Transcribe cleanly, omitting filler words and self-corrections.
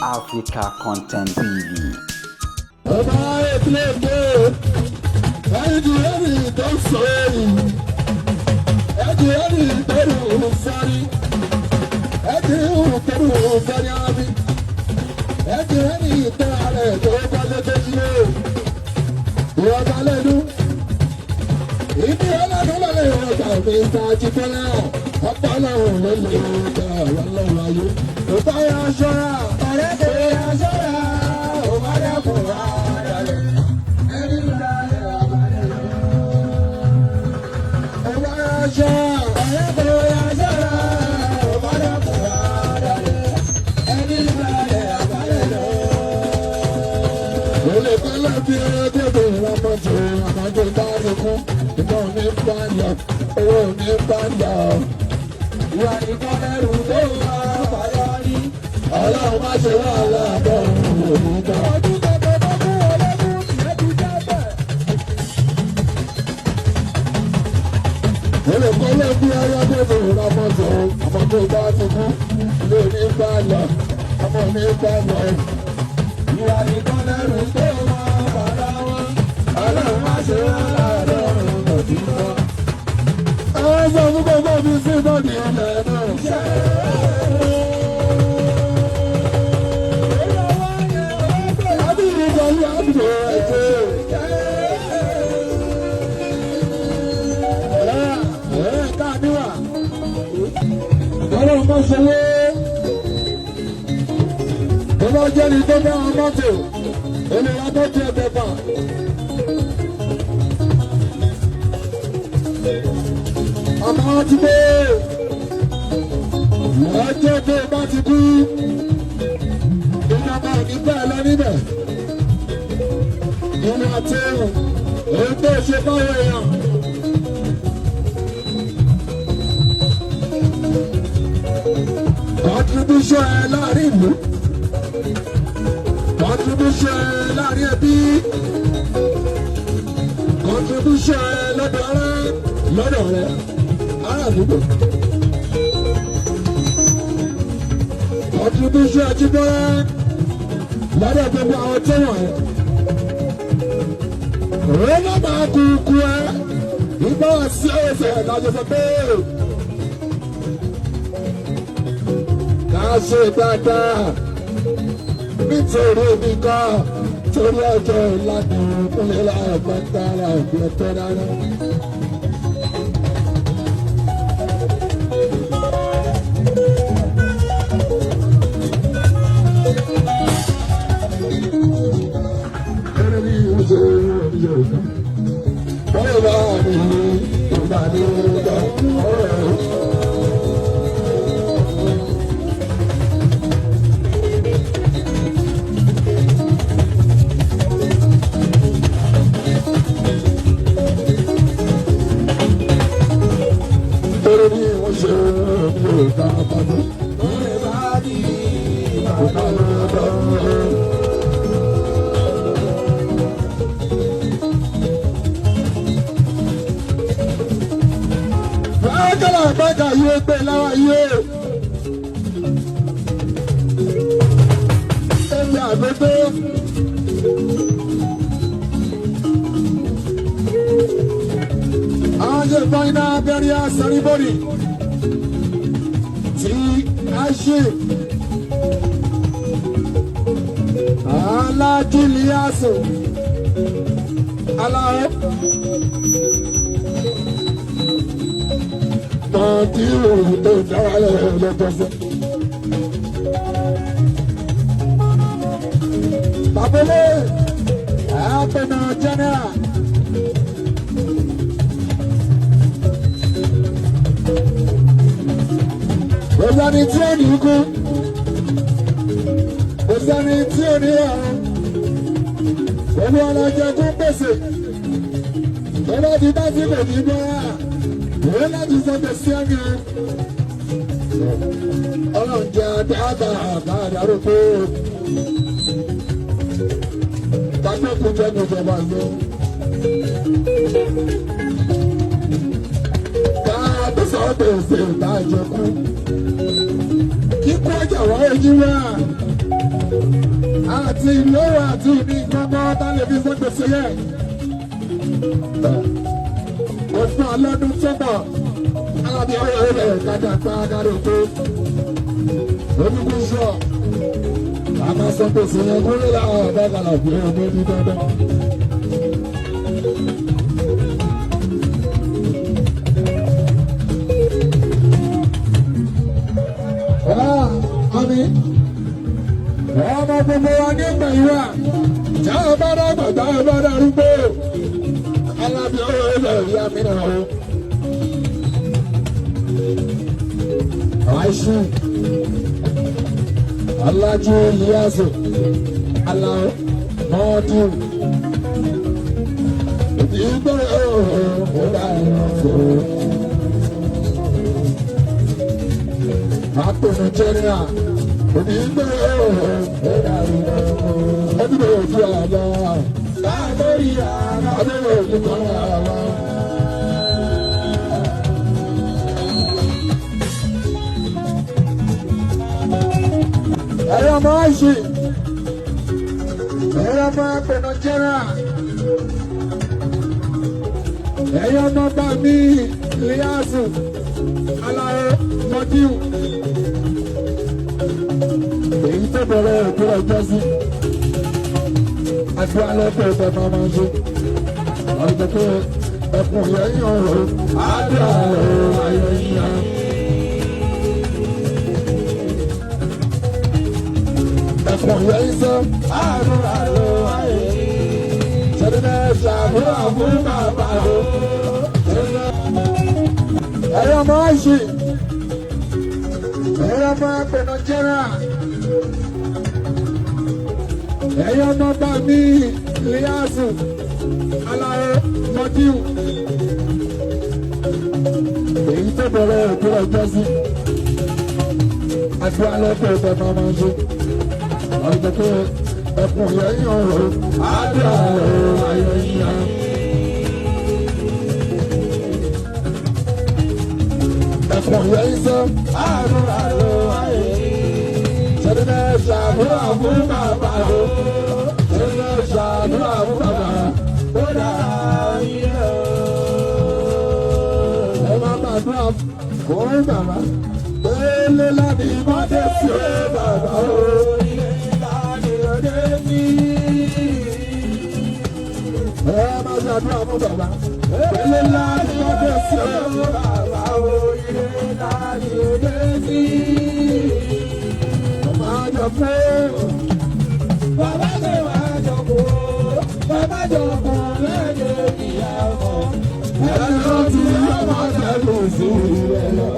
Africa Content TV. Ọba ètò ẹ̀ẹ́dì tó sọ èyí, ẹ̀ẹ́dì tó rù sáré, ẹ̀ẹ́dì tó rù sáré ábí, ẹ̀ẹ́dì tó alẹ̀ tó kọ́lé tó ṣe ìwọ̀n lẹ́nu. Ìdí ọlọ́dún lọ́lẹ̀ ọ̀gá mi ta jíkọ́lá, ọ̀pọ̀ ọlọ́run ló lè gbà wọ́n lọ́wọ́ ayé. Òbá yà ṣọ́ra, ọ̀rẹ́ kò yà ṣọ́ra, òbá yà kò wá dalẹ̀. Ẹni dalẹ̀ àbálẹ̀ lọ. Òbá yà ṣọ́ra, ọ̀rẹ́ kò yà ṣọ́ra, òbá yà kò wá dalẹ̀. Ẹni dalẹ̀ àbálẹ̀ lọ. Olè kọ́lá bí ẹgbẹ́ ìrọ̀mọ́tò àmọ́tò bá ti kú. Iná ní báyà, owó ní báyà. Ìwà nìkan lẹ́rù tó wà fàyà ní. Ọlọ́run má ṣe wàhálà bọ̀ òun kan. Ọdún kẹ̀kẹ́ tó kú ọlọ́dún ìyẹn ti jẹ́ bẹ́ẹ̀. Olè kọ́lá bí ẹgbẹ́ ìrọ̀mọ́tò àmọ́tò bá ti kú. Ilé ní báyà, ọmọ ní báyà. Ìwà nìkan lẹ́rù tó wà fàyà wọn. Ọlọ́run má ṣe wàhálà lọ́rùn òtítọ́. Ẹ sọ fún gbogbo mi sí ìbọ̀dì ilẹ̀ náà. Ábìrì pẹ̀lú àbúrò ẹ̀jẹ̀. Ẹ ká níwà. Ọlọ́run má ṣe wé. Tó bá jẹ́ ni tó bá wọn mọ́tò, olùwà tó ti ẹ̀bẹ̀ fà. Àmọ́ ti dé. Ọjọ́ tó o bá ti kú, ìjọba ò ní bẹ́ẹ̀ lọ níbẹ̀. Ìwà àti ẹ̀rùn, èyí tó ṣe báwo èèyàn. Contribution ẹ láàrin ìlú. Contribution ẹ láàrin ẹbí. Contribution ẹ lọ́dọ̀ ará lọ́dọ̀ rẹ ará àdúgbò. Contribution ẹ jíbọ́lá lọ́dọ̀ gbogbo àwọn tó wọ̀n ẹ́. Òun náà máa kú kú ẹ. Ìgbà sí ọ̀sẹ̀ lájọ sọ pé ká ṣe dáadáa nítorí mi kọ́ torí ọjọ́ ìlànà ìpínlẹ̀ láàbàtàrà òbí ọ̀tọ̀ rárá. Torí bí wọ́n ṣe mi ò dá bàbá. Bàbá bàbá. Bákàlà bákà yóò gbé láwa yóò. Ẹgbẹ́ àgbẹ̀gbẹ́. Àwọn ṣe final burial ceremony tí a ṣe. Alájúlíàsù. Aláwọ̀. Tọ́jú tó dára lọ́tọ́sọ́. Babele, Apẹ̀nà General. Kò sẹ́ni tí ò ní kú. Kò sẹ́ni tí ò ní ọ̀run. Gbogbo ọlọ́jọ́ kún pèsè. Tọ́lá ti bá sí kò ní bọ́ra. Òun láti sọ pé sí ẹni o. Ọlọ́run jẹ́ dáadáa àbá àdárúkọ. Tàbí kú jẹ́ kú jọba lọ. Ká tó sọ pé òsè ìta ìjẹkú. Kíkú ọjà wá ojú wá. Àti ìlówó àti ìní gbọ́ngàn tá lè fi fún gbèsè yẹn. Òfin ọlọ́dún tó bọ̀, alábí ọ̀rọ̀ rẹ̀ kájà pa kárí òkú. Ojúkú sọ, a máa sọ gbèsè yẹn kúrò láwọn ọ̀dọ́ kàlà fún ọmọ ní dandan. Àmín. Ọmọ gbogbo wa ní ìgbà yìí wà. Tá a bá dàgbà, tá a bá darúgbó. Alábí ọ̀rọ̀ ilẹ̀ ìyá mi náà o. Àìsí. Alájú Ìyáàsù. Aláwọ̀ Mọ́ọ́dù. Ìgbọ́rọ̀ ọ̀rọ̀ ọ̀rọ̀ ọ̀rọ̀. Àpònú jẹ́rìà. Ìgbọ́rọ̀ ọ̀rọ̀ ọdún ojú àlá. Ọdún ojú àlá. Ẹ̀rọ máa ń ṣe. Ẹ̀rọ máa pẹ̀nà jẹ́rà. Ẹ̀yọ́ ọmọ bá mi Líásù Aláwọ̀ Mọ́díù. Èyí tó bẹ̀rẹ̀ òkú ọjọ́ sí. Àdúrà lọ́pọ̀ ìtọ́ máa máa ń ṣe. Ọ̀dọ̀ pé ẹkùn yẹn ọ̀rọ̀ àdúrà ọ̀rọ̀ ayọ̀ yíyan. Ẹkùn yẹn sọ àdúrà ọ̀rọ̀ ayọ̀ yíyan. Ṣẹ́dúnà ṣàdúrà fún bàbá o. Ẹ̀rọ máa ń ṣe. Ẹ̀rọ máa pẹ̀nà jẹ́rà. Ẹ̀yọ́ ọmọ bá mi Líásù Aláwọ̀ Mọ́díù. Èyí tó bẹ̀rẹ̀ òkú ọjọ́ sí. Àdúrà lọ́pọ̀ ìtọ́ máa máa ń ṣe. Ọ̀dọ̀ pé ẹkùn yẹn ọ̀rọ̀ àdúrà ọ̀rọ̀ ayọ̀ yíyan. Ẹkùn yẹn sọ àdúrà ọ̀rọ̀ ayọ̀ yíyan. Ṣẹ́dúnà ṣàdúrà fún bàbá o. Ṣẹ́dúnà ṣàdúrà fún bàbá. Ó dà yín o. Ẹ má gbàdúrà fún bàbá. Pélé láti mọ́tẹ́ sí bàbá o. Ẹ má ṣàdúrà fún bàbá. Pélé láti mọ́tẹ́ sí bàbá o. Máa jọ fún. Bàbá ṣe wá jọkó, bàbá jọkó lẹ́yìn ìyàwó. Ẹ̀rọ tí yóò máa tẹ̀lé sí ilẹ̀ lọ.